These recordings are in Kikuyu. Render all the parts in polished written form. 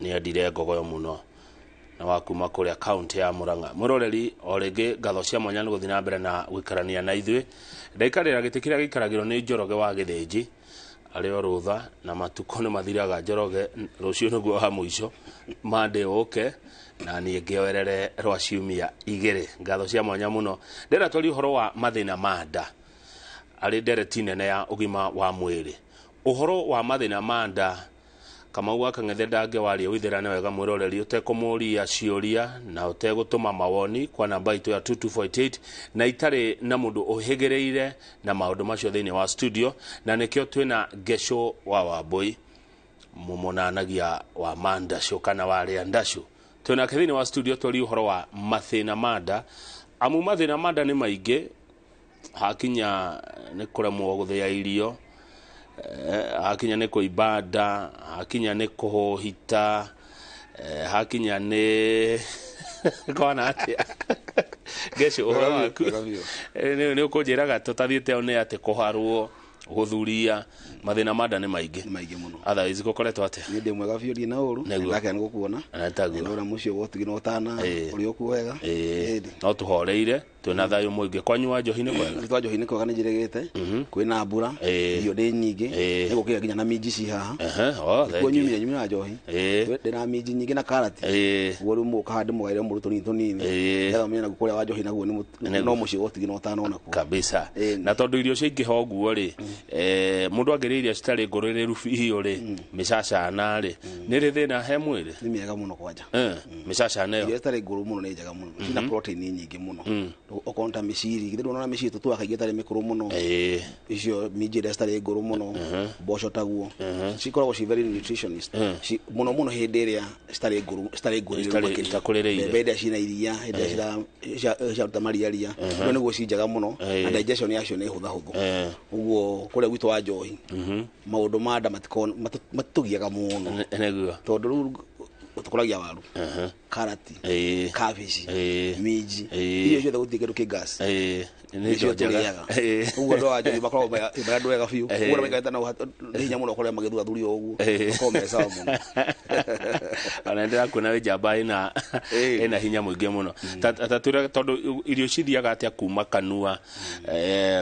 Nĩ endire ngogoyo mũno na wa kuma kũrĩa kaunti ya Murang'a. Mwĩroreri, o rĩngĩ ngatho cia mwanya nĩ gũthiĩ na mbere na gũikarania na ithuĩ. Ndaikarĩra gĩtĩ kĩrĩa gĩikaragĩrwo nĩ Njoroge wa Gĩthĩnji arĩ o rũtha, na matukũ nĩ mathiraga. Njoroge, rũciũ nĩguo wa mũico, Monday ũke na niĩ ngĩoerere rwa ciumia 2. Ngatho cia mwanya mũno. Ndĩrenda twarie ũhoro wa mathĩna ma nda arĩ ndereti nene ya ũgima wa mwĩrĩ, ũhoro wa mathĩna ma nda. Kamau wa Kang'ethe ndangĩwaria ũithĩrane wega mwĩroreri ũtekũmũria ciũria na ũtegũtũma mawoni kwa namba itũ ya 2248 na itarĩ na mũndũ ũhĩgĩrĩire na maũndũ macio thĩinĩ wa studio, na nĩkĩo twĩna Ngeco wa Wambũi, mũmonanagia wa mandacũ kana wa rĩa ndacũ. Twĩnake thĩinĩ wa studio twarie ũhoro wa mathĩna ma nda, amu mathĩna ma nda nĩ maingĩ. Hakinya nĩ kũremwo gũthĩa irio, hakinya nĩ kũimba nda, hakinya nĩ kũhũhita, hakinya nĩ kwana atĩa. Ngeco, ũhoro waku? Wega biũ. Nĩ ũkũnjĩraga tũtathiĩte o nĩ atĩ kũharwo, gũthuria, mathĩna ma nda nĩ maingĩ. Nĩ maingĩ mũno. Otherwise gũkoretwo atĩa? Nĩ ndĩ mwega biũ, ndirĩ na ũru. Nĩguo. Ndakena nĩ gũkuona. Na taguo. Ndona mũciĩ wotigĩ na ũtana ũrĩ okuo wega. Ĩĩ. No tũhoreire, twĩna thayũ mũingĩ. Kwanyu wa njohi nĩ kwega? Gwitũ wa njohi nĩ kwega, nĩ njĩrĩgĩte kwĩna mbura, irio nĩ nyingĩ, nĩ gũkĩra nginya na minji ci haha. Ehe, oh, Kuo thank you. nyumire na njohi. Ndĩna minji nyingĩ na karati. Ũguo rĩu mũka hande mũgaĩre mũru tũnini tũnini, nĩgetha ũmenye naguo kũrĩa wa njohi naguo nĩ no mũciĩ wotigĩ na ũtana onakuo. Kabisa. Na tondũ irio ciaingĩha ũguo rĩ, mũndũ angĩrĩa irio citarĩ ngũrĩrĩru biũ rĩ, mĩcacana rĩ, nĩ rĩ thĩna he mwĩrĩ? Nĩ mĩega mũno kwanja. Mĩcacana ĩyo Irio itarĩ ngũrũ mũno nĩ njega mũno, cina protein nyingĩ mũno. Okorwo nĩ ta mĩciri, githĩ ndũrona mĩciri tũtuaga kaingĩ ĩtarĩ mĩkũrũ mũno? Icio minji iria citarĩ ngũrũ mũno, mboco taguo, cikoragwo ci very nutritionist. Mũno mũno hĩndĩ ĩrĩa citarĩ ngũrũ, citarĩ ngũrĩrĩru makĩria. Itakũrĩrĩire. Mbembe ĩrĩa cina iria, hĩndĩ ĩrĩa ciraruta mariaria no nĩguo ci njega mũno, na digestion yacio nĩ hũthahũthũ. Ũguo kũrĩa gwitũ wa njohi maũndũ ma nda matitũgiaga mũno. Nĩguo. Tondũ rĩu tũkũragia waru, karati, kabici, minji, irio ciothe, gũtirĩ kĩndũ kĩ gas. Nĩ nĩcio indo njega. tũrĩaga. Ũguo andũ a njohi makoragwo me andũ ega biũ. Ũguo maikarĩte na nĩ hinya mũno kũrĩa magĩthurathurio ũguo, makoragwo me sawa mũno. Ona ndĩrakuona wĩ njamba ĩna ĩna hinya mũingĩ mũno. Ta twĩre, tondũ irio cithiaga atĩa kuma kanua,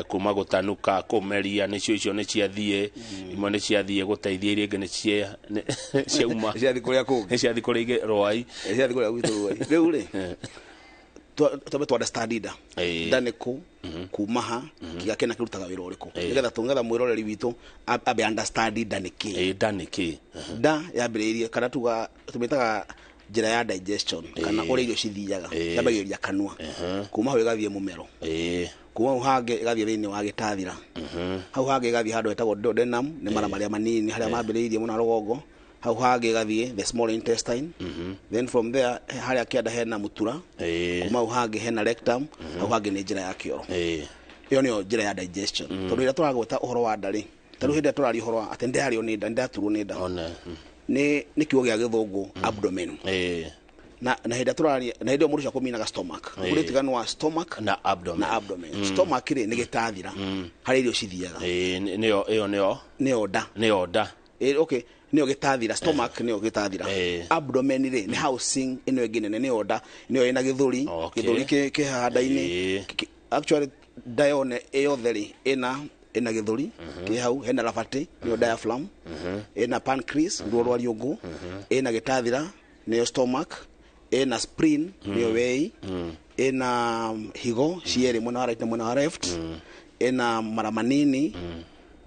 kuma gũtanuka, kũmeria, nĩcio icio nĩ ciathiĩ, imwe nĩ ciathiĩ gũteithia iria ingĩ nĩ ciauma. Ciathiĩ kũrĩa kũngĩ. Nĩ ciathiĩ kũrĩa ingĩ rwai. Ciathiĩ kũrĩa gwitũ rwai. Rĩu rĩ, twambe tu understand nda. Nda nĩ kũ, kuma ha, kĩga kĩna kĩrutaga wĩra ũrĩkũ, nĩgetha mwĩroreri witũ ambe understand nda nĩ kĩ. Nda nĩ kĩ? Nda yambĩrĩirie, kana tuga tũmĩtaga njĩra ya digestion, kana ũrĩa irio cithiaga. Yambagĩrĩria kanua, kuma hau ĩgathiĩ mũmero, kuma hau hangĩ ĩgathiĩ thĩinĩ wa gĩtathira, hau hangĩ ĩgathiĩ handũ hetagwo duodenum, nĩ mara marĩa manini harĩa mambĩrĩirie mũno rũgongo, hau hangĩ ĩgathiĩ the small intestine, then from there harĩa kĩanda hena mũtura, kuma hau hangĩ hena rectum, hau hangĩ nĩ njĩra ya kĩoro. Ĩyo nĩyo njĩra ya digestion. Tondũ rĩrĩa tũragweta ũhoro wa nda rĩ, ta rĩu hĩndĩ ĩrĩa tũraria ũhoro wa atĩ nĩndĩrarĩo nĩ nda, nĩndaturwo nĩ nda, One. nĩ kiugo gĩa gĩthũngũ abdomen. Na hĩndĩ ĩrĩa tũraria, na hĩndĩ ĩyo mũndũ ũcio akũminaga stomach. Kũrĩ ũtiganu wa stomach na abdomen. Na abdomen. Stomach rĩ, nĩ gĩtathira harĩa irio cithiaga. Nĩyo ĩyo nĩyo Nĩyo nda. Nĩyo nda. Okay, nĩyo gĩtathira. Stomach nĩyo gĩtathira. Abdomen rĩ, nĩ housing ĩno ĩngĩ nene, nĩyo nda, nĩyo ĩna gĩthũri. Gĩthũri kĩ haha nda-inĩ. Actually nda yone yothe rĩ, ĩna gĩthũri kĩ hau, hena rabatĩ, nĩyo diaphragm, ĩna pancreas, ruo rwa riũngũ, ĩna gĩtathira, nĩyo stomach, ĩna spleen, nĩyo wei, ĩna higo cierĩ, mwena wa right na mwena wa left, ĩna mara manini,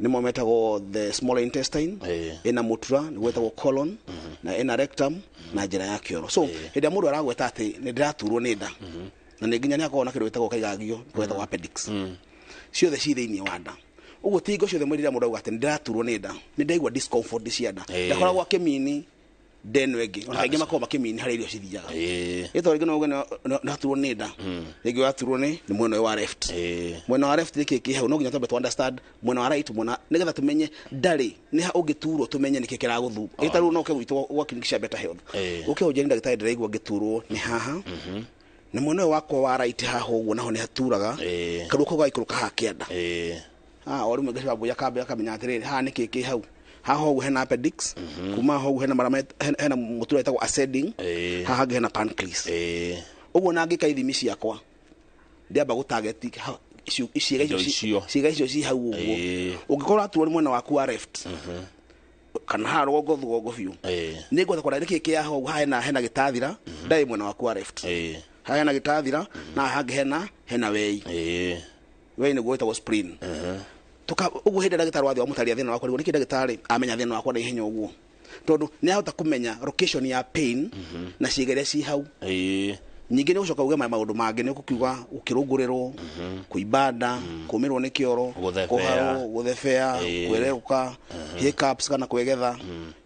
nĩmo metagwo the small intestine, ĩna mũtura, nĩguo ĩtagwo colon, na ĩna rectum na njĩra ya kĩoro. So hĩndĩ ĩrĩa mũndũ aragweta atĩ nĩ ndĩraturwo nĩ nda, na nĩ nginya nĩ akoragwo na kĩndũ gĩtagwo kaigagio, gwetagwo appendix, ciothe ci thĩinĩ wa nda. Ũguo ti hingo ciothe mwĩrĩ rĩrĩa mũndũ auga atĩ nĩ ndĩraturwo nĩ nda, nĩ ndaigua discomfort cia nda, ndakoragwo akĩmini nda ĩno ĩngĩ. Ona kaingĩ makoragwo makĩmini harĩa irio cithiaga. Ĩtwa rĩngĩ no uge nĩ waturwo nĩ nda, rĩngĩ waturwo nĩ mwena ũyũ wa left. Mwena wa left nĩkĩ kĩ hau? No nginya twambe tu understand mwena wa right, mwena, nĩgetha tũmenye ndarĩ nĩ ha ũngĩturwo, tũmenye nĩkĩ kĩragũthu. Ĩ ta rĩu no ũke gwitũ gwa clinic cia Better Health, ũke ũnjĩre, "Ndagĩtarĩ, ndĩraigua ngĩturwo nĩ haha na mwena ũyũ wakwa wa right haha ũguo, naho nĩ haturaga, karuo kau gaikũrũka haha kĩanda." Ah, o rĩmwe ngacambũya kambe akamenya atĩrĩrĩ, haha nĩkĩ kĩ hau, Haha ũguo hena appendix, kuma haha ũguo hena marĩa hena mũtura wĩtagwo ascending, haha hangĩ hena pancreas. Ũguo na ngĩka ithimi ciakwa ndĩamba gũtarget ciĩga Indo icio icio. Ciĩga icio ci hau ũguo. Ũngĩkorwo ũraturwo nĩ mwena waku wa left kana haha rũgongo rũgongo biũ, nĩ ngwenda kũrora nĩkĩ kĩa hau haha hena gĩtathira ndarĩ mwena waku wa left. Haha hena gĩtathira na haha hangĩ hena wei. Wei nĩguo wĩtagwo spleen. Tuka ũguo hĩndĩ ĩrĩa ndagĩtarĩ wathiĩ wamũtarĩria thĩna wakwa rĩu nĩkĩ ndagĩtarĩ amenya thĩna wakwa na ihenya ũguo, tondũ nĩ ahota kũmenya location ya pain na ciĩga iria ci hau. Ningĩ nĩ ũgũcoka uge maũndũ mangĩ, nĩ ũgũkiuga gũkĩrũngũrĩrwo, kũimba nda, kũmĩrwo nĩ kĩoro, Gũthebea. kũharwo, gũthebea, kwereũka, hiccups kana kwĩgetha.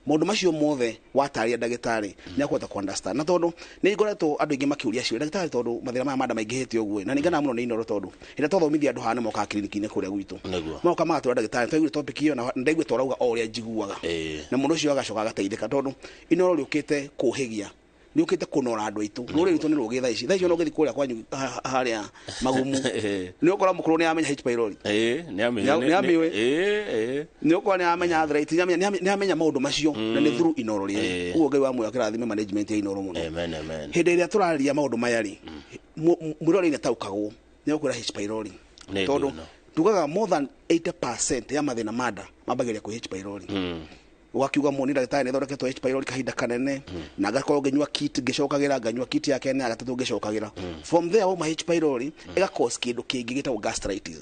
Maũndũ macio mothe watarĩria ndagĩtarĩ nĩ akũhota ku understand. Na tondũ nĩ ngoretwo andũ aingĩ makĩũria ciũria, ndagĩtarĩ, tondũ mathĩna maya ma nda maingĩhĩte ũguo, na ninganaga mũno nĩ Inooro, tondũ hĩndĩ ĩrĩa twathomithia andũ haha nĩ mokaga kiriniki-inĩ kũrĩa gwitũ. Moka magatwĩra, ndagĩtarĩ, twaiguire topic ĩyo na ndaiguire twarauga o ũrĩa njiguaga. Na mũndũ ũcio agacoka agateithĩka, tondũ Inooro rĩũkĩte kũhĩgia, rĩũkĩte kũnora andũ aitũ. Rũrĩrĩ rwitũ nĩ rũgĩ thaa ici. Thaa ici ona ũngĩthiĩ kũrĩa kwanyu harĩa magumu, nĩ ũkora mũkũrũ nĩ amenya H pylori. Nĩ amĩũĩ. Nĩ amĩũĩ. Nĩ ũkora nĩ amenya arthritis, nĩ amenya maũndũ macio, na nĩ through Inooro rĩrĩ. Ũguo Ngai wa muoyo akĩrathime management ya Inooro mũno. Amen, amen. Hĩndĩ ĩrĩa tũrarĩria maũndũ maya rĩ, mwĩroreri nĩ ataũkagwo nĩ ũkwĩra H pylori, Nĩ tondũ ndũ ĩno. tugaga more than 80% ya mathĩna ma nda mambagĩrĩria kwĩ H pylori. Ũgakiuga mũni ndagĩtarĩ nĩ thondeketwo H pylori kahinda kanene, na ngakorwo ngĩnyua kit, ngĩcokagĩra, nganyua kit ya kerĩ na ya gatatũ ngĩcokagĩra. From there wauma H pylori ĩga cause kĩndũ kĩngĩ gĩtagwo gastritis.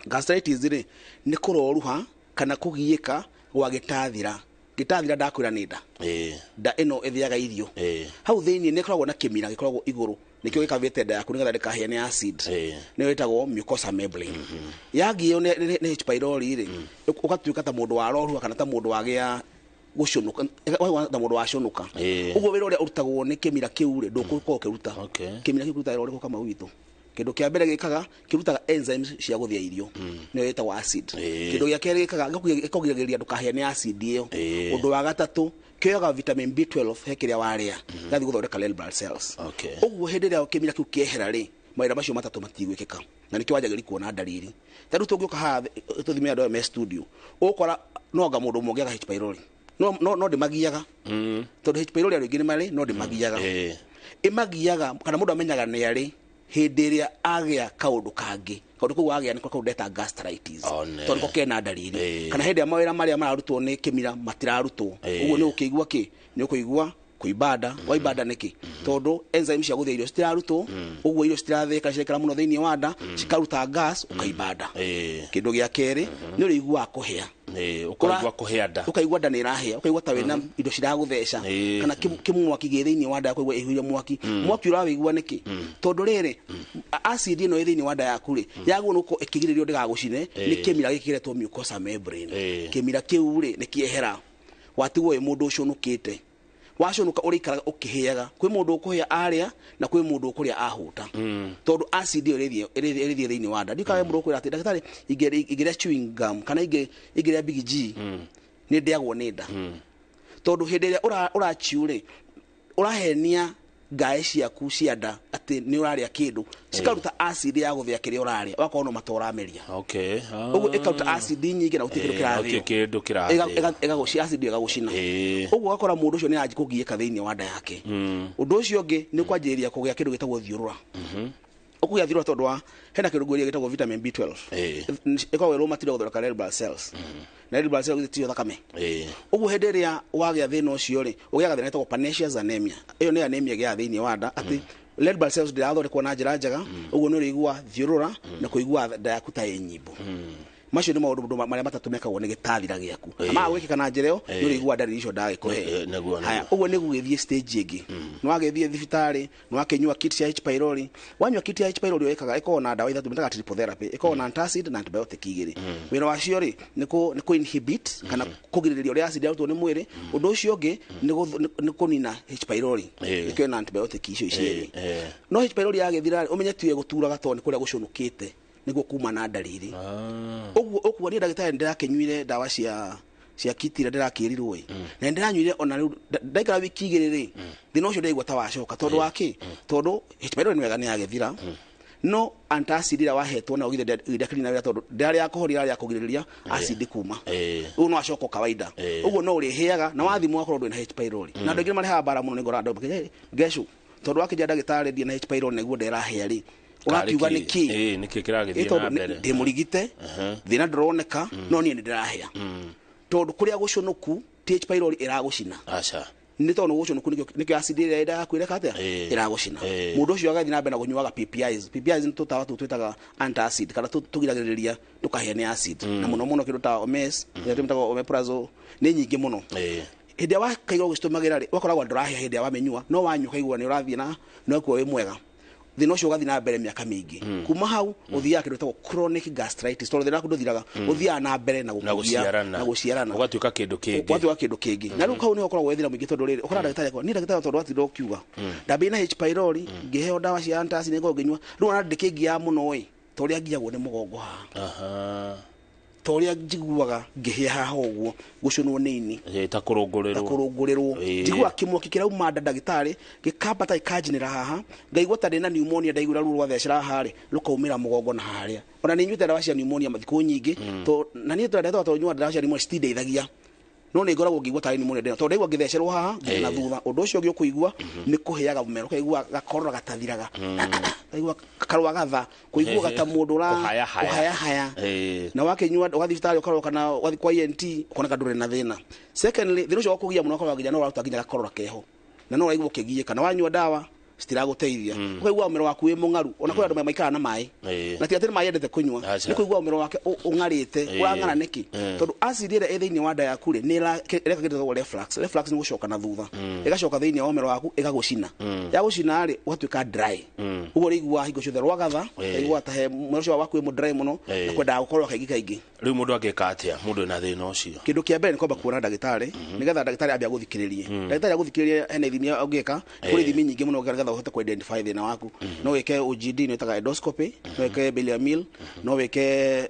Gastritis rĩ, nĩ kũroruha kana kũgiĩka gwa gĩtathira. Gĩtathira ndakwĩra nĩ nda. Nda ĩno ĩthĩaga irio. Hau thĩinĩ nĩ ĩkoragwo na kĩmira gĩkoragwo igũrũ, nĩkĩo gĩkavĩte nda yaku nĩgetha ndĩkahĩe nĩ acid. Nĩyo ĩtagwo mucosa membrane. Yagio nĩ H pylori rĩ, ũgatuĩka ta mũndũ waroruha kana ta mũndũ wagĩa gũcũnũka, ta mũndũ wacũnũka. Ũguo wĩra ũrĩa ũrutagwo nĩ kĩmira kĩu rĩ, ndũgũkorwo ũkĩruta. Kĩmira kĩu kĩrutaga wĩra ũrĩkũ kama witũ? Kĩndũ kĩa mbere gĩkaga, kĩrutaga enzymes cia gũthĩa irio, nĩyo ĩtagwo acid. Kĩndũ gĩa kerĩ gĩkaga, gĩkũgiragĩrĩria ndũkahĩe nĩ acid ĩyo. Ũndũ wa gatatũ, kĩoyaga vitamin B12 he kĩrĩa warĩa, gĩgathiĩ gũthondeka red blood cells. Ũguo hĩndĩ ĩrĩa kĩmira kĩu kĩehera rĩ, mawĩra macio matatũ matigwĩkĩka, na nĩkĩo wanjagĩrĩria kuona ndariri. Ta rĩu tũngĩũka haha tũthime andũ aya me studio, ũgũkora no anga mũndũ ũmwe ũngĩaga H pylori, no ndĩmagiaga, tondũ H pylori andũ aingĩ nĩ marĩ, no ndĩmagiaga. Ĩmagiaga kana mũndũ amenyaga nĩ arĩ hĩndĩ ĩrĩa agĩa kaũndũ kangĩ. Kaũndũ kau agĩa nĩko kau ndeta gastritis, One. tondũ nĩko kena ndariri, kana hĩndĩ ĩrĩa mawĩra marĩa mararutwo nĩ kĩmira matirarutwo. Ũguo nĩ ũkĩigua kĩ, nĩ ũkũigua kũimba nda. Waimba nda nĩkĩ? Tondũ enzyme cia gũthĩa irio citirarutwo, ũguo irio citirathĩka, ciraikara mũno thĩinĩ wa nda, cikaruta gas, ũkaimba nda. Kĩndũ gĩa kerĩ, nĩ ũrĩiguaga kũhĩa. Ũkaigua kũhĩa nda. Ũkaigua nda nĩ ĩrahĩa, ũkaigua ta wĩna indo ciragũtheca, kana kĩmwaki gĩ thĩinĩ wa nda, ũkaigua ĩihũire mwaki. Mwaki ũrawĩigua nĩkĩ? Tondũ rĩrĩ, acid ĩno ĩ thĩinĩ wa nda yaku rĩ, yagwo nĩ gũkorwo ĩkĩgirĩrĩrio ndĩgagũcine nĩ kĩmira gĩkĩ kĩretwo mucosa membrane. Kĩmira kĩu rĩ, nĩ kĩehera, watigwo wĩ mũndũ ũcũnũkĩte. Wacũnũka ũrĩikaraga ũkĩhĩaga. Kwĩ mũndũ ũkũhĩa arĩa na kwĩ mũndũ ũkũrĩa ahũta, tondũ acid ĩyo ĩrĩthiĩ thĩinĩ wa nda. Ndikaga mũndũ ũkwĩra atĩ ndagĩtarĩ, ingĩrĩa chewing gum kana ingĩrĩa Big G nĩ ndĩagwo nĩ nda, tondũ hĩndĩ ĩrĩa ũrachiu rĩ, ũrahenia ngaĩ ciaku cia nda atĩ nĩ ũrarĩa kĩndũ, cikaruta acid ya gũthĩa kĩrĩa ũrarĩa, wakorwo no mata ũrameria. Ũguo ĩkaruta acid nyingĩ na gũtirĩ kĩndũ kĩrathĩo. Gũtirĩ kĩndũ kĩrathĩo. Acid ĩyo ĩgagũcina. Ũguo ũgakora mũndũ ũcio nĩ aranjia kũgiĩka thĩinĩ wa nda yake. Ũndũ ũcio ũngĩ nĩ kwanjĩrĩria kũgĩa kĩndũ gĩtagwo thiũrũra. Ũkũgĩa thiũrũra tondũ wa hena kĩndũ ngwĩrire gĩtagwo vitamin B12. Ĩkoragwo ĩrĩ material gũthondeka red blood cells, na red blood cells tiyo thakame. Ũguo hĩndĩ ĩrĩa wagĩa thĩna ũcio rĩ, ũgĩaga thĩna wĩtagwo pernicious anemia. Ĩyo nĩ anemia ĩgĩaga thĩinĩ wa nda, atĩ red blood cells ndĩrathondekwo na njĩra njega. Ũguo nĩ ũrĩigua thiũrũra na kũigua nda yaku ta ĩ nyimbo. Macio nĩ maũndũ marĩa matatũ mekagwo nĩ gĩtathira gĩaku. Na maga gwĩkĩka na njĩra ĩyo, nĩ ũrĩigua ndariri icio ndagĩkũhe. Nĩguo. Haya, ũguo nĩ gũgĩthiĩ stage ĩngĩ. Nĩ wagĩthiĩ thibitarĩ, nĩ wakĩnyua kit cia H pylori. Wanyua kit ya H pylori, ĩkaga ĩkoragwo na ndawa ithatũ mĩtaga triple therapy, ĩkoragwo na antacid na antibiotic igĩrĩ. Wĩra wacio rĩ, nĩ kũ inhibit kana kũgirĩrĩria ũrĩa acid yarutwo nĩ mwĩrĩ. Ũndũ ũcio ũngĩ nĩ kũnina H pylori. Nĩkĩo na antibiotic icio cierĩ. No H pylori yagĩthira rĩ, ũmenye tiwe gũturaga, tondũ nĩ kũrĩa gũcũnũkĩte nĩguo kuma na ndariri. Ũguo ũkuo niĩ ndagĩtarĩ ndĩrakĩnyuire ndawa cia kitira ndĩrakĩrirwo ĩ, na ndĩranyuire ona rĩu ndaikara wiki 2 rĩ, thĩna ũcio ndĩraigua ta wacoka. Tondũ wa kĩ? Tondũ H pylori nĩ wega nĩ yagĩthira, No antacid ĩrĩa wahetwo nayo githĩ ndĩakĩrĩ na wĩra tondũ ndĩrarĩ ya kũhoria, ĩrarĩ ya kũgirĩrĩria acid kuma. Ũguo no acoka kawaida. Ũguo no ũrĩhĩaga na wathimwo wakorwo ndwĩna H pylori. Na andũ aingĩ marehaga mbara mũno nĩ ngora andũ makĩnjĩra, "Ngecu, tondũ wakĩnjĩra ndagĩtarĩ ndirĩ na H pylori nĩguo nderahĩa rĩ, ũrakiuga nĩkĩ?" Nĩkĩ kĩragĩthiĩ na tondũ mbere? Ndĩ mũrigite, thĩna ndũroneka, no niĩ nĩ ndĩrahĩa tondũ kũrĩa gũcũnũku ti H pylori ĩragũcina. Aca. Nĩ tondũ gũcũnũku nĩkĩo acid ĩrĩa ĩnda yaku ĩreka atĩa? Ĩragũcina. Mũndũ ũcio agathiĩ na mbere na kũnyuaga PPIs. PPIs nĩ tũtawa tũu twĩtaga antacid kana tũgiragĩrĩria ndũkahĩe nĩ acid, na mũno mũno kĩndũ ta Omez, ĩrĩa twĩtaga omeprazole, nĩ nyingĩ mũno. Hĩndĩ ĩrĩa wakaigua ũgĩcitũmagĩra rĩ, ũgakoragwo ndũrahĩa hĩndĩ ĩrĩa wamĩnyua, no wanyua ũkaigua nĩ ũrathiĩ na no kuo wĩ mwega. Thĩna ũcio ũgathiĩ na mbere mĩaka mĩingĩ. Kuma hau ũthiaga kĩndũ gĩtagwo chronic gastritis, tondũ thĩna waku ndũthiraga, ũthiaga na mbere na na gũkũgia gũciarana. Na gũciarana. Ũgatuĩka kĩndũ kĩngĩ. Ũgatuĩka kĩndũ kĩngĩ. Na rĩu kau nĩho ũkoragwo wĩ thĩna mũingĩ, tondũ rĩrĩ ũkoraga ndagĩtarĩ akwa, niĩ ndagĩtarĩ, tondũ watinda ũkiuga ndambĩrĩirie na H pylori, ngĩheo ndawa cia antacid, nĩngorwo ngĩnyua, rĩu ona ndĩkĩngiaga mũno ĩ ta ũrĩa ngiagwo nĩ mũgongo haha, ta ũrĩa njiguaga ngĩhĩa haha ũguo gũcũnwo nĩ ini. Ta kũrũngũrĩrwo. Kũrũngũrĩrwo. Njiguaga kĩmwaki kĩrauma nda, ndagĩtarĩ, gĩkambata gĩkanjinĩra haha, ngaigua ta ndĩna pneumonia. Ndaiguĩra ruo rwathecera haha rĩ, rũkaumĩra mũgongo na harĩa. Ona nĩ nyuĩte ndawa cia pneumonia mathikũ nyingĩ to na niĩ twendete tondũ nyua ndawa cia pneumonia citindeithagia, no nĩ ngoragwo ngĩigua tarĩ pneumonia ndĩna, tondũ ndaigua ngĩthecerwo haha nginya na thutha. Ũndũ ũcio ũngĩ ũkũigua nĩ kũhĩaga mũmero, ũkaigua gakorora gatathiraga, kaigua karwa gatha, kũiguaga ta mũndũ ũra Kũhayahaya. Kũhayahaya. Na wakĩnyua ũgathiĩ thibitarĩ ũkarorwo kana ũgathiĩ kwa ENT ũkoneka ndũrĩ na thĩna. Secondly, thĩna ũcio wa kũgia mũno ũkoragwo nginya no ũraruta nginya gakorora keho na no ũraigua ũkĩgiĩka, na wanyua ndawa citiragũteithia, ũkaigua mũmero waku wĩ mũng'aru. Ona kwĩ andũ maikaraga na maĩ na ti atĩ nĩ maĩ endete kũnyua, Aca. nĩ kũigua mũmero wake ũng'arĩte. Ũrang'ara nĩkĩ? Tondũ acid ĩrĩa ĩ thĩinĩ wa nda yaku rĩ, nĩ ĩreka kĩndũ gĩtagwo reflux. Reflux nĩ gũcoka na thutha, ĩgacoka thĩinĩ wa mũmero waku ĩgagũcina. Yagũcina rĩ, ũgatuĩka dry. Ũguo ũrĩiguaga hingo ciothe rwagatha, ũkaigua ta he mũmero ũcio waku wĩ mũ dry mũno na kwendaga gũkorwo kaingĩ kaingĩ. Rĩu mũndũ angĩka atĩa, mũndũ wĩna thĩna ũcio? Kĩndũ kĩa mbere nĩ kwamba kuona ndagĩtarĩ, nĩgetha ndagĩtarĩ ambe agũthikĩrĩrie. Ndagĩtarĩ agũthikĩrĩrie, hena ithimi ũngĩka. Kũrĩ ithimi nyingĩ mũno nĩgetha ũhote kũ identify thĩna waku. No wĩke OGD, nĩ ĩtaga endoscopy, no wĩke barium meal, no wĩke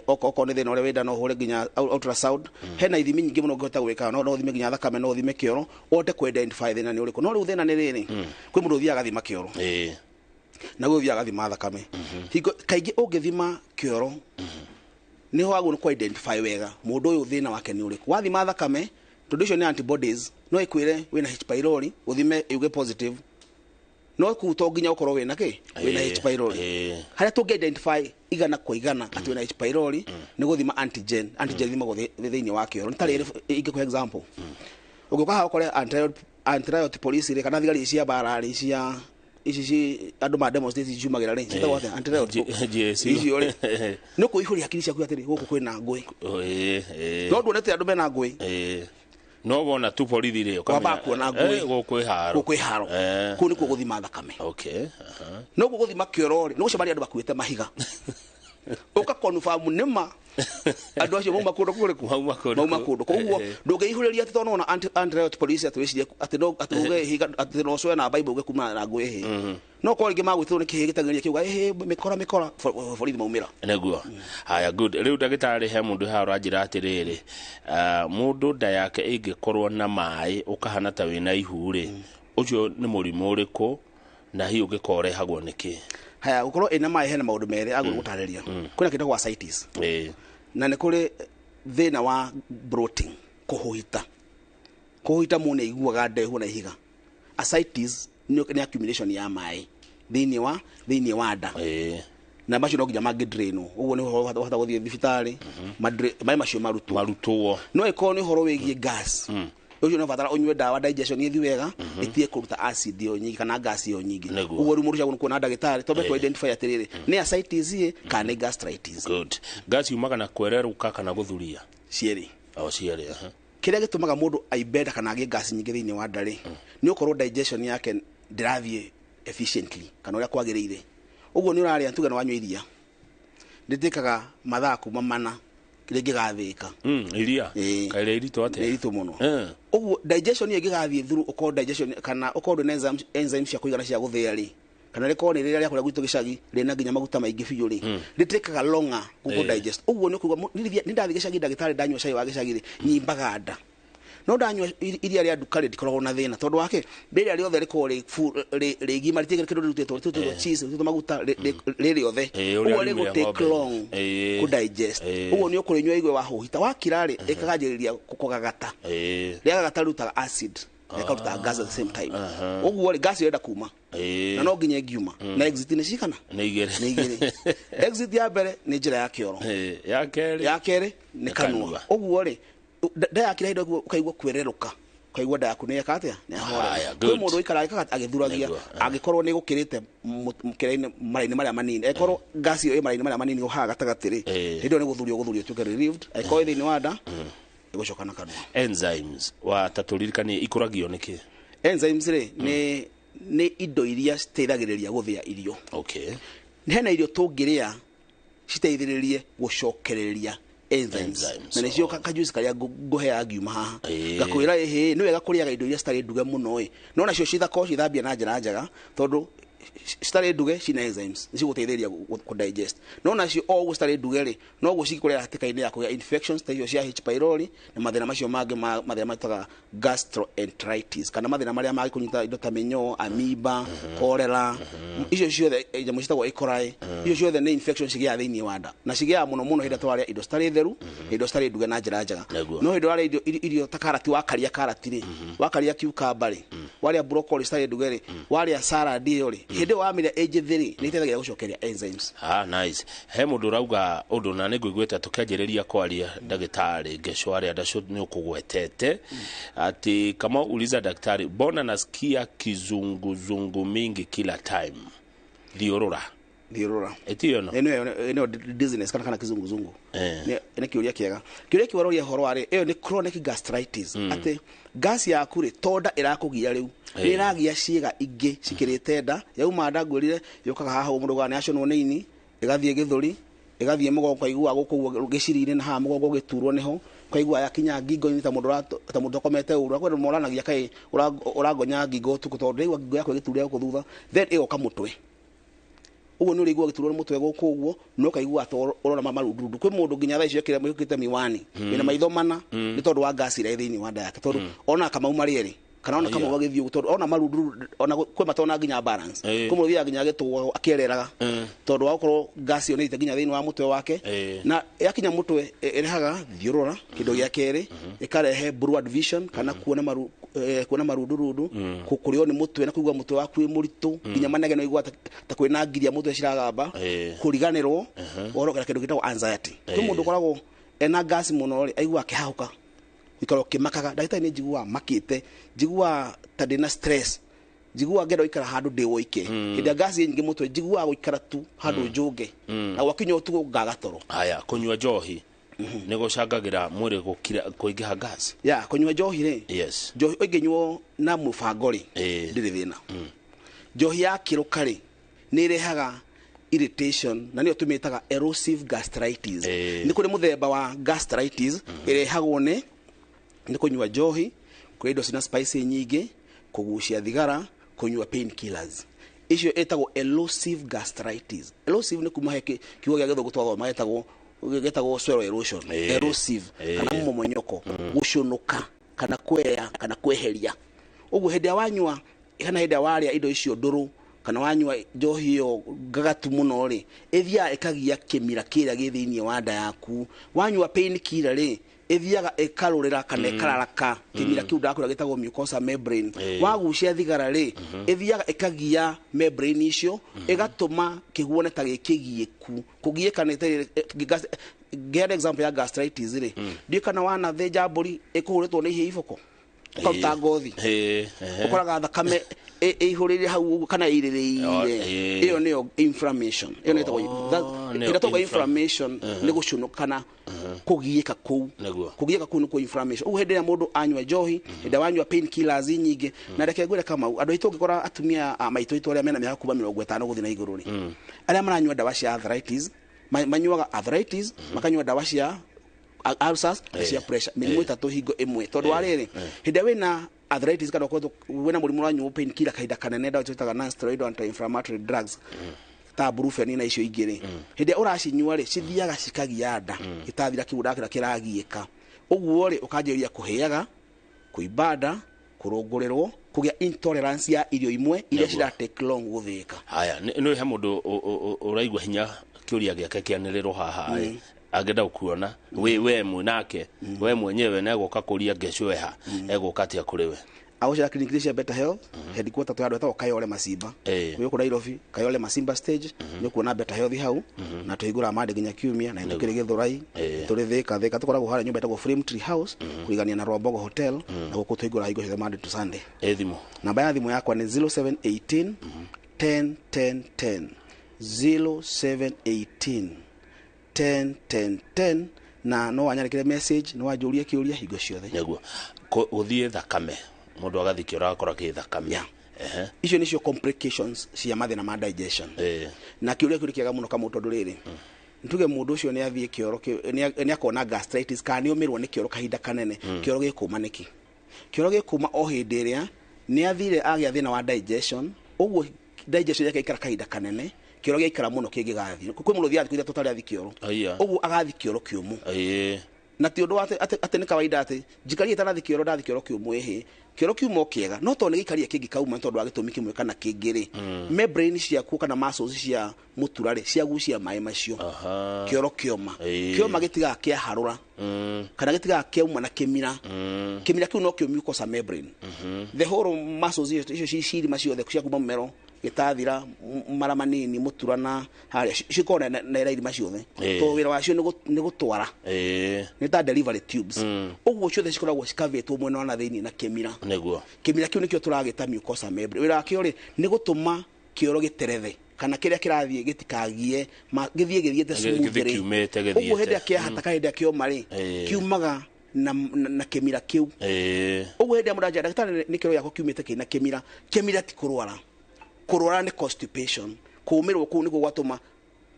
okorwo nĩ thĩna ũrĩa wĩnda, no ũhũre nginya ultrasound. Hena ithimi nyingĩ mũno ũngĩhota gwĩka, no ũthime nginya thakame, no ũthime kĩoro, ũhote kũ identify thĩna nĩ ũrĩkũ. No rĩu thĩna nĩ rĩrĩ, kwĩ mũndũ ũthiaga agathima kĩoro na gwĩ ũthiaga agathima thakame. Hingo kaingĩ ũngĩthima kĩoro nĩho wagwo nĩ kũ identify wega mũndũ ũyũ thĩna wake nĩ ũrĩkũ. Wathima thakame, tondũ icio nĩ antibodies, no ĩkwĩre wĩna H pylori, ũthime yuge positive, no kuu to nginya ũkorwo wĩna kĩ, wĩna H pylori. Harĩa tũngĩ identify igana kwa igana atĩ wĩna H pylori nĩ gũthima antigen. Antigen ithimagwo thĩinĩ wa kĩoro. Nĩ ta rĩrĩ, ingĩkũhe example, ũngĩũka haha ũkore anti-riot police rĩ, kana thigari cia mbara rĩ, cia ici ci andũ ma demonstrate ciumagĩra rĩ, ciĩtagwo atĩa? Anti-riot GSU. icio rĩ, nĩ ũkũihũria hakiri ciaku atĩrĩ, gũkũ kwĩna ngũĩ. No nduonete andũ mena ngũĩ. No wona tu borithi rĩ, ũkamenya, Wambaga kuona ngũĩ. Gũkũ ĩ haro. Gũkũ ĩ haro. Kũu nĩkuo gũthima thakame. No guo gũthima kĩoro rĩ, nĩ gũcemania andũ makuĩte mahiga, ũkakonfamu nĩma andũ acio mauma kũndũ kũrĩkũ. Mauma kũndũ Mauma kũ- kũndũ. Koguo ndũngĩihũrĩria atĩ tondũ nĩwona anti-riot police atĩ wĩcirie atĩ no atĩ uge ihiga, atĩ no ũcoe na Bible uge kuma na ngũĩ hĩ, no korwo rĩngĩ magwĩtĩrwo nĩ kĩhĩ gĩteng'eria kiuga ĩhĩ mĩkora mĩkora, borithi maumĩra. Nĩguo. Haya, good. Rĩu ndagĩtarĩ, he mũndũ haha ũranjĩra atĩrĩrĩ, mũndũ nda yake ĩngĩkorwo na maĩ ũkahana ta wĩna ihu rĩ, ũcio nĩ mũrimũ ũrĩkũ, na hihi ũngĩkorwo ũrehagwo nĩkĩ? Haya, gũkorwo ĩna maĩ, hena maũndũ merĩ agũrĩ gũtarĩria. Kwĩna kĩndũ gwa ascites na nĩ kũrĩ thĩna wa bloating, kũhũhita. Kũhũhita mũndũ nĩ aiguaga ndehu na ihiga. Ascites nĩ accumulation ya maĩ thĩinĩ wa nda na macio no nginya mangĩ drainwo. Ũguo nĩ ũhoro ũhota gũthiĩ thibitarĩ, maĩ macio marutwo. Marutwo. No ĩkorwo nĩ ũhoro wĩgiĩ gas, ũcio no batara ũnyue ndawa, digestion ĩthiĩ wega, ĩtige kũruta acid ĩyo nyingĩ kana gas ĩyo nyingĩ. Ũguo rĩu mũndũ ũcio agĩrĩirwo nĩ kuona ndagĩtarĩ twambe tũ identify atĩrĩrĩ, nĩ ascites ĩ kana nĩ gastritis. Good. Gas yumaga na kwererũka kana gũthuria? Cierĩ. O cierĩ, aha. Kĩrĩa gĩtũmaga mũndũ aimbe nda kana agĩe gas nyingĩ thĩinĩ wa nda rĩ, nĩ ũkorwo digestion yake ndĩrathiĩ efficiently kana ũrĩa kwagĩrĩire. Ũguo nĩ ũrarĩa, tuge nĩ wanyua iria, rĩtĩkaga mathaa kuma 4 rĩngĩgathĩka. Iria. Ĩĩ. Kaĩrĩa iritũ atĩa? Nĩ iritũ mũno. Ũguo digestion ĩyo ĩngĩgathiĩ through, ũkorwo digestion kana ũkorwo ndwĩna enzymes cia kũigana cia gũthĩa rĩ, kana rĩkorwo nĩ rĩrĩa rĩa kũrĩa gwitũ gĩcagi rĩna nginya maguta maingĩ biũ rĩ, rĩtĩkaga longer gũkũ digest. Ũguo nĩ kuga nĩ ndathiĩ gĩcagi, ndagĩtarĩ, ndanyua cai wa gĩcagi rĩ, nyimbaga nda. No ndanyua iria rĩa nduka rĩ ndikoragwo na thĩna tondũ wake rĩrĩa rĩothe rĩkoragwo rĩgima rĩtigĩrĩ kĩndũ rĩrutĩtwo rĩtutĩtwo cheese rĩrutĩtwo maguta rĩ rĩothe. Ũguo rĩgũ take long kũ digest. Ũguo nĩ ũkũrĩnyua igue wahũhita wakira rĩ ĩkaganjĩrĩria kũgagata. Rĩagagata rĩrutaga acid ĩkaruta gas at the same time. Ũguo rĩ gas ĩrenda kuma na no nginya ĩngiuma na exit nĩ cigana? Nĩ igĩrĩ. Nĩ igĩrĩ. Exit ya mbere nĩ njĩra ya kĩoro, ya kerĩ nĩ kanua. Ũguo rĩ nda yakira hĩndĩ ũguo ũkaigua kwererũka, ũkaigua nda yaku nĩ yeka atĩa, nĩ yahorera. Kwĩ mũndũ ũikaraga agĩthuragia angĩkorwo nĩ gũkĩrĩte mũkĩra-inĩ mara-inĩ marĩa manini, angĩkorwo gas ĩyo ĩ mara-inĩ marĩa manini haha gatagatĩ rĩ, hĩndĩ ĩyo nĩ gũthurio gũthurio ĩtuĩke relieved. Angĩkorwo ĩ thĩinĩ wa nda ĩgũcoka na kanua. Enzymes wa tatũririkanie ikũragio nĩkĩ? Enzymes rĩ nĩ indo iria citeithagĩrĩria gũthĩa irio. Okay. Hena irio tũngĩrĩa citeithĩrĩrie gũcokereria enzymes. Na nĩcio kajuice karĩa ngũheaga ngiuma haha ngakwĩra ĩhĩ nĩ wega kũrĩaga indo iria citarĩ nduge mũno ĩ, no nacio cithako cithambia na njĩra njega tondũ citarĩ nduge cina enzymes nĩcigũteithĩrĩria kũ digest. No nacio o ũguo citarĩ nduge rĩ no ũguo cikũrera hatĩka-inĩ ya kũgĩa infections ta icio cia H pylori na mathĩna macio mangĩ mathĩna metaga gastroenteritis kana mathĩna marĩa mangĩkũnyita indo ta mĩnyoo, amoeba, cholera, icio ciothe nyamũ ciĩtagwo E. coli, icio ciothe nĩ infections cigĩaga thĩinĩ wa nda na cigĩaga mũno mũno hĩndĩ ĩrĩa twarĩa indo citarĩ theru na indo citarĩ nduge na njĩra njega. No hĩndĩ warĩa irio ta karati, wakaria karati rĩ, wakaria cucumber rĩ, warĩa broccoli citarĩ nduge rĩ, warĩa salad ĩyo rĩ, hĩndĩ ĩyo wamĩrĩa ĩ njĩthĩ rĩ nĩ ĩteithagia gũcokeria enzymes. Nice. He mũndũ ũrauga ũndũ na nĩ ngũiguĩte tũkĩanjĩrĩria kwaria ndagĩtarĩ Ngeco arĩa ndacio nĩ ũkũgwetete ati kama uliza daktari, mbona nasikia kizunguzungu mingi kila time? Thiũrũra. Thiũrũra. Ĩtiyo no? Ĩno dizziness kana kizunguzungu. Nĩ kĩũria kĩega. Kĩũria kĩu waroria ũhoro wa rĩ, ĩyo nĩ chronic gastritis. Atĩ gas yaku rĩ tonda ĩrakũgia rĩu nĩ ĩragia ciĩga ingĩ cikĩrĩte nda, yauma nda ngwĩrire yũkaga haha mũndũ ugaga nĩ yaconwo nĩ ini, ĩgathiĩ gĩthũri, ĩgathiĩ mũgongo ũkaigua gũkũ ũguo gĩciri-inĩ na haha mũgongo ũgĩturwo nĩho, ũkaigua yakinya ngingo-inĩ ta mũndũ ũkomete ũru. Kwĩ andũ moranagia kaĩ ũrangonya ngingo ũtukũ tondũ ndĩraigua ngingo yakwa ĩgĩturĩra gũkũ thutha, then ĩgoka mũtwe. Ũguo nĩ ũrĩigua ũgĩturwo nĩ mũtwe gũkũ ũguo, no ũkaigua ta ũrona marundurundu. Kwĩ mũndũ nginya thaa icio ekĩrĩte miwani, wĩna maitho mana, nĩ tondũ wa gas ĩrĩa ĩ thĩinĩ wa nda yake, tondũ ona kamau marĩ erĩ kana ona kamau agĩthiĩ ũguo, tondũ ona marundurundu, ona kwĩ matona nginya balance. Kwĩ mũndũ ũthiaga nginya agĩtũgagwo akĩereraga, tondũ wa gũkorwo gas ĩyo nĩ ĩte nginya thĩinĩ wa mũtwe wake. Na yakinya mũtwe ĩrehaga thiũrũra, kĩndũ gĩa kerĩ, ĩkarehe blurred vision kana kuona marundurundu, kũrĩo nĩ mũtwe na kũigua mũtwe waku wĩ mũritũ, nginya manegeno ũigua ta kwĩna ngiria mũtwe ciragamba, kũriganĩrwo, ũhoro kĩndũ gĩtagwo anxiety. Kwĩ mũndũ ũkoragwo ena gas mũno rĩ, aigua akĩhahũka, gũikara ũkĩmakaga. Ndagĩtarĩ nĩ njiguaga makĩte, njiguaga ta ndĩna stress, njiguaga ngenda gũikara handũ ndĩ woike. Hĩndĩ ya gas nyingĩ mũtwe njiguaga gũikara tu handũ njũnge, na gwakinya ũtukũ ngaga toro. Haya, kũnyua njohi nĩ gũcangagĩra mwĩrĩ gũkira kũingĩha gas? Ya, kũnyua njohi rĩ, Yes. njohi ĩngĩnyuo na mũbango rĩ, ndĩrĩ thĩna. Njohi ya kĩrũka rĩ, nĩ ĩrehaga irritation na nĩyo tũmĩtaga erosive gastritis. Nĩ kũrĩ mũthemba wa gastritis ĩrehagwo nĩ kũnyua njohi, kũrĩa indo cina spice nyingĩ, kũgucia thigara, kũnyua painkillers. Icio ĩtagwo erosive gastritis. Erosive nĩ kuma he kiugo gĩa gĩthũngũ twathoma gĩtagwo swallow erosion. Erosive kana momonyoko, gũcũnũka kana kweya kana kweheria. Ũguo hĩndĩ ĩrĩa wanyua kana hĩndĩ ĩrĩa warĩa indo icio ndũrũ kana wanyua njohi ĩyo ngagatu mũno rĩ, ĩthiaga ĩkagia kĩmira kĩrĩa gĩ thĩinĩ wa nda yaku. Wanyua painkiller rĩ, ĩthiaga ĩkarũrĩra kana ĩkararaka kĩmira kĩu ndakwĩra gĩtagwo mucosa membrane. Wagucia thigara rĩ, ĩthiaga ĩkagia membrane icio, ĩgatũma kĩguone ta gĩkĩgiĩku. Kũgiĩka nĩ ta ngĩheana example ya gastritis rĩ, ndiũĩ kana wanathĩnja mbũri ĩkũhũrĩtwo nĩ ihĩa iboko, ũkaruta ngothi, ũkoraga thakame ĩihũrĩire hau ũguo kana ĩirĩrĩire. Ĩyo nĩyo inflammation. Ĩyo nĩ ĩtagwo inflammation nĩ gũcũnũka kana kũgiĩka kũu. Kũgiĩka kũu nĩkuo inflammation. Ũguo hĩndĩ ĩrĩa mũndũ anyua njohi, hĩndĩ ĩrĩa wanyua painkillers nyingĩ, na reke ngwĩre Kamau, andũ aitũ ũngĩkora atumia a maitũ aitũ arĩa mena mĩaka kuma 50 gũthiĩ na igũrũ rĩ, arĩa maranyua ndawa cia arthritis, manyuaga arthritis, makanyua ndawa cia ulcers na cia pressure, mĩrimũ ĩtatũ hingo ĩmwe. Tondũ wa rĩrĩ, hĩndĩ ĩrĩa wĩna arthritis kana ũkoretwo wĩna mũrimũ ũranyua painkiller kahinda kanene, ndawa twĩtaga non-steroidal anti-inflammatory drugs ta brufen na icio ingĩ rĩ, hĩndĩ ĩrĩa ũracinyua rĩ, cithiaga cikagia nda, gĩtathira kĩu ndakĩra kĩragiĩka. Ũguo rĩ, ũkanjĩrĩria kũhĩaga, Kũimba nda, kũrũngũrĩrwo, kũgĩa intolerance ya irio imwe iria cira take long gũthĩĩka. Haya, nĩ he mũndũ ũraigua hinya kĩũria gĩake kĩanĩrĩrwo haha angĩenda gũkuona we mwenake we mwenyewe na egũka kũria ngeco eha egũka atia kũrĩ we? Agũcera clinic cia Better Health headquarter twĩ handũ hetagwo Kayole Masimba. Wĩ gũkũ Nairobi, Kayole Masimba stage, nĩ ũkuona Better Health hau, na tũhingũraga Monday nginya Kiumia, na tũkĩrĩ Gĩthũrai, tũrĩ Thika. Thika tũkoragwo harĩa nyũmba ĩtagwo Flame Tree House, kũrigania na Rwambogo Hotel, na gũkũ tũhingũraga hingo ciothe Monday to Sunday. Thimũ? Namba ya thimũ yakwa nĩ 0718 10 10 10, 0718 10 10 10, na no wanyandĩkĩre message, no wanjũrie kĩũria hingo ciothe. Nĩguo gũthiĩ thakame, mũndũ agathiĩ kĩoro agakora kĩ thakame. Icio nĩcio complications cia mathĩna ma digestion. Na kĩũria kĩu nĩ kĩega mũno Kamau, tondũ rĩrĩ, ntuge mũndũ ũcio nĩ athiĩ kĩoro, nĩ akona gastritis kana nĩ ũmĩrwo nĩ kĩoro kahinda kanene. Kĩoro gĩkũma nĩkĩ? Kĩoro gĩkũma o hĩndĩ ĩrĩa nĩ athire agĩa thĩna wa digestion, ũguo digestion yake ikara kahinda kanene, kĩoro gĩaikara mũno kĩngĩgathiĩ. Kwĩ mũndũ ũthiaga thikũ ithatũ atarĩ athiĩ kĩoro. Ũguo agathiĩ kĩoro kĩũmũ. Na ti ũndũ atĩ nĩ kawaida atĩ njikarie itanathi kĩoro ndathi kĩoro kĩũmũ ĩhĩ. Kĩoro kĩũmũ o kĩega, no tondũ nĩ gĩikarie kĩngĩkauma tondũ wa gĩtũmi kĩmwe kana kĩngĩ rĩ, membrane ciakuo kana muscles cia mũtura rĩ, ciagucia maĩ macio. Kĩoro kĩoma. Kĩoma gĩtigaga kĩaharũra. Kana gĩtigaga kĩauma na kĩmira. Kĩmira kĩu no kĩo mucosa membrane. The whole muscles icio cirima ciothe cia kuma mũmero gĩtathira mara manini mũtura na harĩa cikoragwo na irima ciothe. Tondũ wĩra wacio nĩ gũtwara. Nĩ ta delivery tubes. Ũguo ciothe cikoragwo cikavĩtwo mwena wa na thĩinĩ na kĩmira. Nĩguo. Kĩmira kĩu nĩkĩo tũragĩta mucosa membrane. Wĩra wakĩo rĩ, nĩ gũtũma kĩoro gĩterethe kana kĩrĩa kĩrathiĩ gĩtikagie, gĩthiĩ gĩthiĩte smoothly. Ũguo hĩndĩ ĩrĩa kĩahata kana hĩndĩ ĩrĩa kĩoma rĩ, kiumaga na kĩmira kĩu. Ũguo hĩndĩ ĩrĩa mũndũ anjĩra, ndagĩtarĩ, nĩ kĩoro gĩakwa kiumĩte kĩna kĩmira. Kĩmira ti kũrwara. Kũrwara nĩ constipation. Kũũmĩrwo kũu nĩkuo gwatũma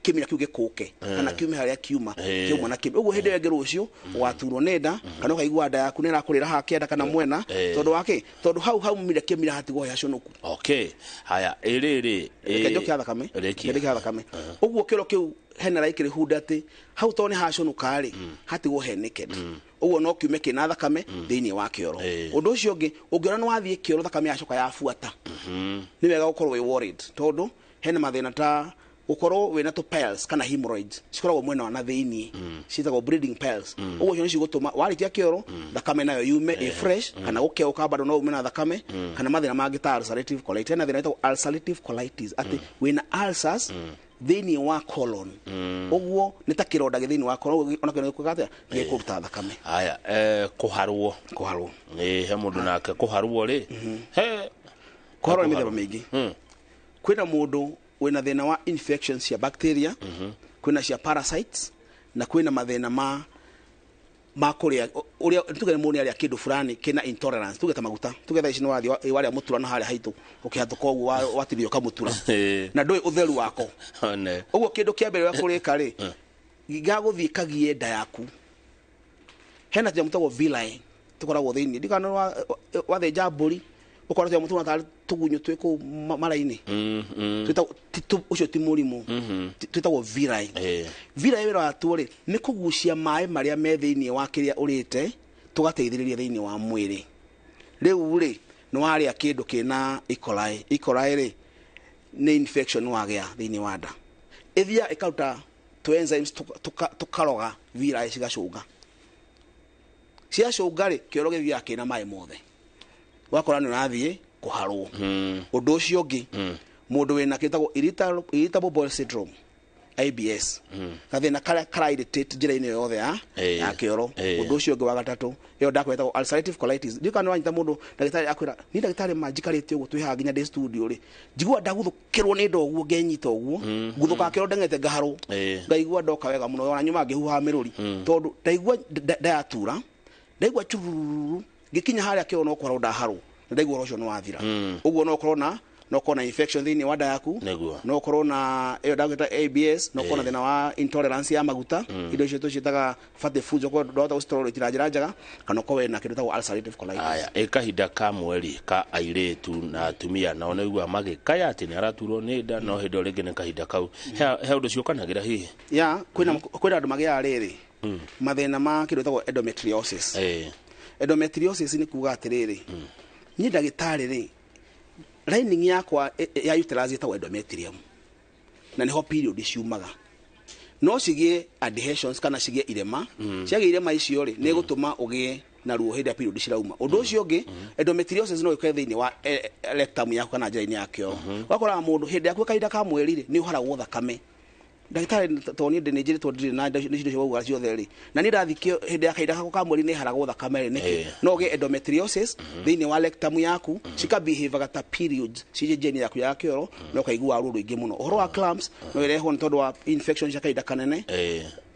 kĩmira kĩu gĩkũke kana kiume harĩa kiuma, kiuma na kĩmira. Ũguo hĩndĩ ĩyo ĩngĩ rũciũ ũgaturwo nĩ nda kana ũkaigua nda yaku nĩ ĩrakũrĩra haha kĩanda kana mwena, tondũ wa kĩ? Tondũ hau haumire kĩmira hatigwo he haconoku. Okay. Haya, ĩrĩrĩ, Reke njoke ya thakame. Rĩkia. Reke njoke ya thakame. Ũguo kĩoro kĩu hena likelihood atĩ hau tondũ nĩ haconoka rĩ, hatigwo he naked. Ũguo no kiume kĩna thakame thĩinĩ wa kĩoro. Ũndũ ũcio ũngĩ, ũngĩona nĩ wathiĩ kĩoro thakame yacoka yabuata, nĩ wega gũkorwo wĩ worried tondũ hena mathĩna ta gũkorwo wĩna tũ piles kana hemorrhoids cikoragwo mwena wa na thĩinĩ, ciĩtagwo bleeding piles. Ũguo icio nĩ cigũtũma warĩkia kĩoro thakame nayo yume ĩ fresh, kana gũkeũka bado no ume na thakame, kana mathĩna mangĩ ta ulcerative colitis. Hena thĩna wĩtagwo ulcerative colitis, atĩ wĩna ulcers thĩinĩ wa colon. Ũguo nĩ ta kĩronda gĩ thĩinĩ wa colon, ũguo ona kĩronda gĩkuaga atĩa? Gĩkũruta thakame. Haya, kũharwo. Kũharwo. He mũndũ nake kũharwo rĩ. He Kũharwo nĩ mĩthemba mĩingĩ. Kwĩna mũndũ wĩna thĩna wa infections cia bacteria, kwĩna cia parasites, na kwĩna mathĩna ma kũrĩa, ũrĩa tuge mũndũ nĩ arĩa kĩndũ fulani kĩna intolerance, tuge ta maguta, tuge thaa ici nĩ wathiĩ warĩa mũtura na harĩa haitũ, ũkĩhatũka ũguo watinio kamũtura. Na ndũĩ ũtheru wako. Ũguo kĩndũ kĩa mbere ũrĩa kũrĩka rĩ, gĩgagũthiĩ kagie nda yaku. Hena tũnyamũ twĩtagwo villi tũkoragwo thĩinĩ. Ndikana wathĩnja mbũri, ũkora tũnyamũ tũu tarĩ tũgunyũ twĩ kũu mara-inĩ. Ũcio ti mũrimũ. Twĩtagwo villi. Villi wĩra watuo rĩ, nĩ kũgucia maĩ marĩa me thĩinĩ wa kĩrĩa ũrĩte, tũgateithĩrĩria thĩinĩ wa mwĩrĩ. Rĩu rĩ, nĩ warĩa kĩndũ kĩna E. coli. E. coli rĩ, nĩ infection wagĩa thĩinĩ wa nda. Ĩthiaga ĩkaruta tũ enzymes tũkaroga villi cigacũnga. Ciacũnga rĩ, kĩoro gĩthiaga kĩna maĩ mothe. Ũgakora nĩ ũrathiĩ kũharwo. Ũndũ ũcio ũngĩ, mũndũ wĩna kĩtagwo irritable bowel syndrome, IBS. Gathĩna karĩa kara-irritate njĩra-inĩ yothe ya kĩoro. Ũndũ ũcio ũngĩ wa gatatũ, ĩyo ndakwĩra ĩtagwo ulcerative colitis. Ndiũĩ kana nĩ wanyita mũndũ ndagĩtarĩ akwĩra, niĩ ndagĩtarĩ ma njikarĩte ũguo twĩ haha nginya ndĩ studio rĩ, njiguaga ndaguthũkĩrwo nĩ nda ũguo, ngenyita ũguo, nguthũkaga kĩoro ndeng'ete ngaharwo. Ngaigua ndoka wega mũno, ona nyuma ngĩhuhaga mĩrũri. Tondũ ndaigua ndayatura, ndaigua chururu, ngĩkinya harĩa kĩoro no kũharwo ndaharwo, na ndaigua ũhoro ũcio nĩ wathira. Ũguo no ũkorwo na no ũkorwo na infection thĩinĩ wa nda yaku, no ũkorwo na ĩyo ndagwĩta IBS, no ũkorwo na thĩna wa intolerance ya maguta, indo icio tũciĩtaga fatty foods, ũkorwo ndũrahota gũcitolerate na njĩra njega, kana ũkorwo wĩna kĩndũ gĩtagwo ulcerative colitis. Aya, ĩ kahinda ka mweri ka airĩtu na atumia nao nĩ ũiguaga magĩkaya atĩ nĩ araturwo nĩ nda, no hĩndĩ ĩyo rĩngĩ nĩ kahinda kau. He ũndũ ciũkanagĩra hihi? Ya, kwĩna andũ magĩaga rĩrĩ, mathĩna ma kĩndũ gĩtagwo endometriosis. Endometriosis nĩ kuga atĩrĩrĩ, niĩ ndagĩtarĩ rĩ, lining yakwa ya uterus ĩtagwo endometrium, na nĩho period ciumaga. No cigĩe adhesions kana cigĩe irema. Ciagĩa irema icio rĩ, nĩ gũtũma ũgĩe na ruo hĩndĩ ya period cirauma. Ũndũ ũcio ũngĩ, endometriosis no ĩkore thĩinĩ wa rectum yaku kana njĩra-inĩ ya kĩoro. Ũgakoraga mũndũ hĩndĩ yaku kahinda ka mweri rĩ, nĩ ũharagwo thakame. Ndagĩtarĩ, tondũ niĩ nĩ njĩrĩtwo ndirĩ na nĩ icio wauga ciothe rĩ, na niĩ ndathikio hĩndĩ ya kahinda gakwa ka mweri nĩ haragwo thakame rĩ, nĩkĩ? No ũgĩe endometriosis thĩinĩ wa rectum yaku, cikabehavaga ta periods cirĩ njĩra-inĩ yaku ya kĩoro, na ũkaigua ruo rũingĩ mũno. Ũhoro wa cramps no ĩrehwo nĩ tondũ wa infection cia kahinda kanene.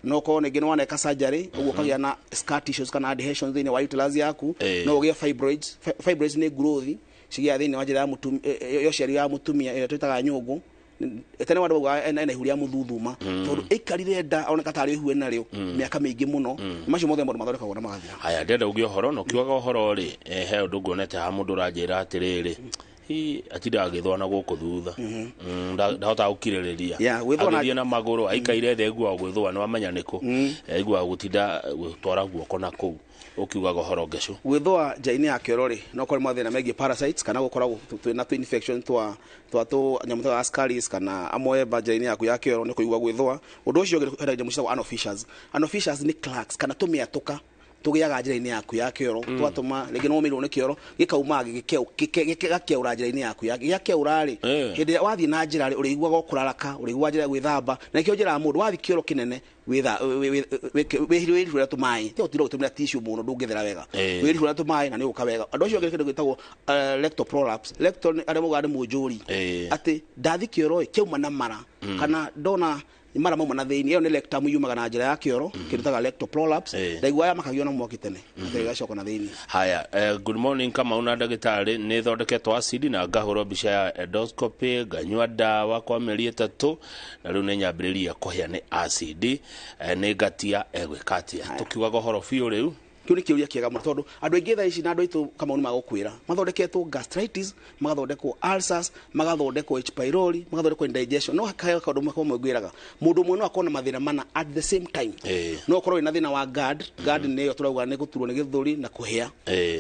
No korwo rĩngĩ nĩ waneka surgery, ũguo ũkagĩa na scar tissues kana adhesions thĩinĩ wa uterus yaku. No ũgĩe fibroids. Fibroids nĩ growth cigĩaga thĩinĩ wa njĩra ya ya ũciari ya mũtumia ĩrĩa twĩtaga nyũngũ. Tene andũ maugaga ena ihu rĩa mũthuthuma, tondũ aikarire nda oneka tarĩ ihu enarĩo mĩaka mĩingĩ mũno. Macio mothe maũndũ mathondekagwo na magathira. Haya, ndĩrenda uge ũhoro na ũkiugaga ũhoro rĩ, he ũndũ nguonete haha, mũndũ ũranjĩra atĩrĩrĩ, hi atindaga agĩthũa na gũkũ thutha. Ndahotaga gũkirĩrĩria. Yeah, gwĩthũa agĩthiĩ na magũrũ, aikaire thĩ aiguaga gwĩthũa, nĩ wamenya nĩkũ aiguaga gũtinda gũtwara guoko na kũu. Ũkiugaga ũhoro ngecũ. Gwĩthũa nja-inĩ ya kĩoro rĩ, no korwo mathĩna megiĩ parasites kana gũkoragwo twĩna tũ infection twa tũ nyamũ ta ascaris kana amoeba nja-inĩ yaku ya kĩoro, nĩ kũigua gwĩthũa. Ũndũ ũcio ũngĩ, hena nyamũ ciĩtagwo anal fissures. Anal fissures nĩ cracks kana tũmĩatũka tũgĩaga njĩra-inĩ yaku ya kĩoro, tũgatũma rĩngĩ nĩ womĩirwo nĩ kĩoro, gĩkauma gĩgakeũra njĩra-inĩ yaku ya gĩakeũra rĩ, hĩndĩ ĩrĩa wathiĩ na njĩra rĩ, ũrĩiguaga ũkũraraka, ũrĩiguaga njĩra ya gwĩthamba. Na nĩkĩo njĩraga mũndũ wathiĩ kĩoro kĩnene, wĩrihũre tũmaĩ, tiga gũtinda ũgĩtũmĩra tissue mũno, ndũngĩthera wega. Wĩrihũre tũmaĩ na nĩ ũgũka wega. Andũ acio angĩ, kĩndũ gĩtagwo rectal prolapse. Rectal nĩ arĩa maugaga nĩ mũnjũri, atĩ ndathi kĩoro ĩ, kĩauma na mara, kana ndona mara mauma na thĩinĩ. Ĩyo nĩ rectum yumaga na njĩra ya kĩoro, kĩndũ taga rectal prolapse. Ndaigua aya makagio na mwaki tene, atĩ ĩgacoka na thĩinĩ. Haya, good morning Kamau na ndagĩtarĩ. Nĩ thondeketwo acid na ngahũrwo mbica ya endoscopy, nganyua ndawa kwa mĩeri 3, na rĩu nĩ nyambĩrĩria kũhĩa nĩ acid. Nĩ ngatia egwĩka atĩa? Tũkiugaga ũhoro biũ rĩu. Kĩu nĩ kĩũria kĩega mũno, tondũ andũ aingĩ thaa ici na andũ aitũ, Kamau, nĩ magũkwĩra mathondeketwo gastritis, magathondekwo ulcers, magathondekwo H pylori, magathondekwo indigestion. No kahe kaũndũ kamwe ngwĩraga, mũndũ ũmwe no akorwo na mathĩna mana at the same time. No ũkorwo wĩna thĩna wa GERD. GERD nĩyo tũrauga nĩ gũturwo nĩ gĩthũri na kũhĩa.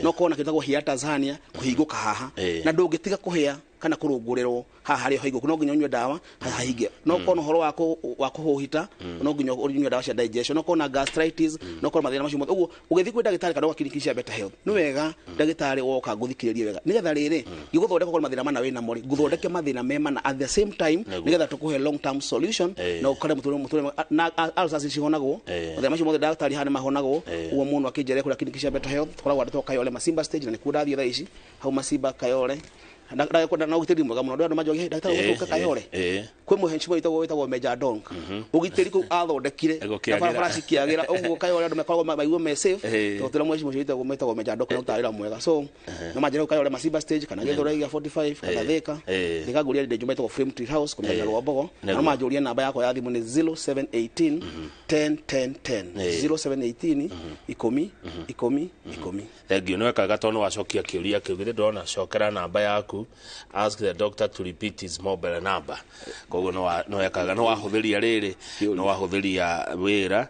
No ũkorwo na kĩndũ gĩtagwo hiatus hernia, kũhingũka haha, na ndũngĩtiga kũhĩa kana kũrũngũrĩrwo haha harĩa haingũku, no nginya ũnyue ndawa hahinge. No ũkorwo na ũhoro wa kũhũhita, no nginya ũnyue ndawa cia digestion. No ũkorwo na gastritis, no ũkorwo na mathĩna macio mothe. Ũguo ũgĩthiĩ kwĩ ndagĩtarĩ kana ũga cia Better Health, nĩ wega ndagĩtarĩ woka ngũthikĩrĩrie wega, nĩgetha rĩrĩ ngĩgũthondeka ũkorwo mathĩna mana wĩnamo rĩ, ngũthondeke mathĩna me mana at the same time, nĩgetha tũkũhe long term solution na ũkore mũtũrĩre na ulcers cihonagwo. Mathĩna macio mothe ndagĩtarĩ haha nĩ mahonagwo. Ũguo mũndũ akĩnjere kũrĩa kiriniki cia Better Health, tũkoragwo andũ Kayole Masimba stage, na nĩkuo ndathiĩ thaa ici hau Masimba Kayole. Na ũgitĩri mwega mũno. Andũ manjogie, ndagĩtarĩ, ũgũka Kayole, kwĩ mũhecimiwa wĩtagwo Meja Donk, ũgitĩri kũu athondekire na Gũkĩagĩra. Barabara cikĩagĩra ũguo Kayole andũ makoragwo maigua me safe, tondũ twĩna mũhecimiwa ũcio wĩtagwo Meja Donk, na ũrutaga wĩra mwega. So no manjĩre kũu Kayole Masimba stage, kana Gĩthũrai gĩa 45, kana Thĩka. Thĩka ngũria ndĩ nyũmba ĩtagwo Frame Tree House kũmenya Rwambogo. Na no manjũrie, namba yakwa ya thimũ nĩ 0718 10 10 10, 0718 10 10 10. Thank you, nĩ wekaga tondũ nĩ wacokia kĩũria kĩu. Githĩ ndĩrona cokera namba yaku, ask the doctor to repeat his mobile number. Koguo nĩ wekaga, nĩ wahũthĩria rĩrĩ, nĩ wahũthĩria wĩra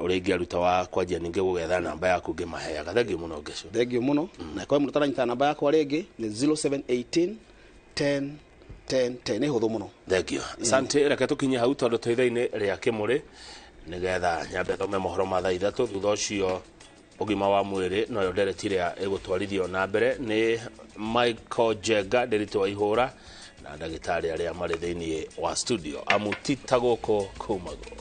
ũrĩa ingĩaruta wa kwanjia ningĩ gũgetha namba yaku ngĩmaheaga. Thank you mũno, Ngecu. Thank you mũno. Na kwa mũndũ ũtaranyita namba yakwa rĩngĩ, nĩ 0718 10 10 10, nĩ hũthũ mũno. Thank you, asante. Reke tũkinye hau tondũ twĩ ithaa-inĩ rĩa kĩmũrĩ, nĩgetha nyambe thome mohoro ma thaa 3, thutha ũcio ũgima wa mwĩrĩ noyo ndereti ĩrĩa ĩgũtwarithio na mbere nĩ Michael Njenga, ndĩritũ wa ihũra, na ndagĩtarĩ arĩa marĩ thĩinĩ wa studio amutita gũkũ kumagwo.